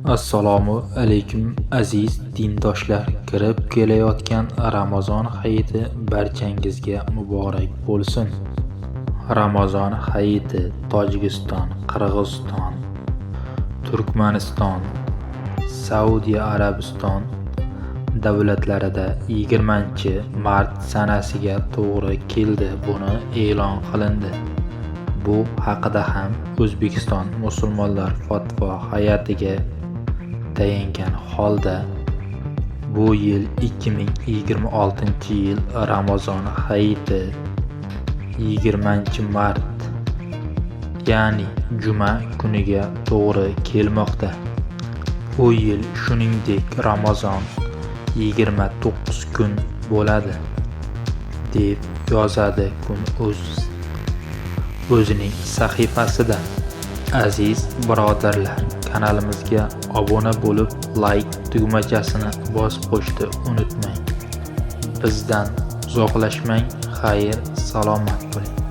Assalomu alaykum, aziz dindoshlar. Kirib kelayotgan Ramazon hayiti barchangizga muborak bo'lsin. Ramazon hayiti Tojikiston, Qirg'iziston, Turkmaniston, Saudiya Arabiston davlatlarida 20-mart sanasiga to'g'ri keldi. Buni e'lon qilindi. Bu haqida ham O'zbekiston musulmonlar fatvo hay'atiga tayangan holda bu yil 2026-yil Ramazon hayiti 20-mart, ya'ni juma kuniga to'g'ri kelmoqda. Bu yil shuningdek Ramazon 29 kun bo'ladi, deb yozadi Kun.uz o'zining sahifasida. Aziz birodarlar, kanalimizga obuna bo'lib, layk tugmachasini bosib qo'yishni unutmang. Bizdan uzoqlashmang. Xayr, salomat bo'ling.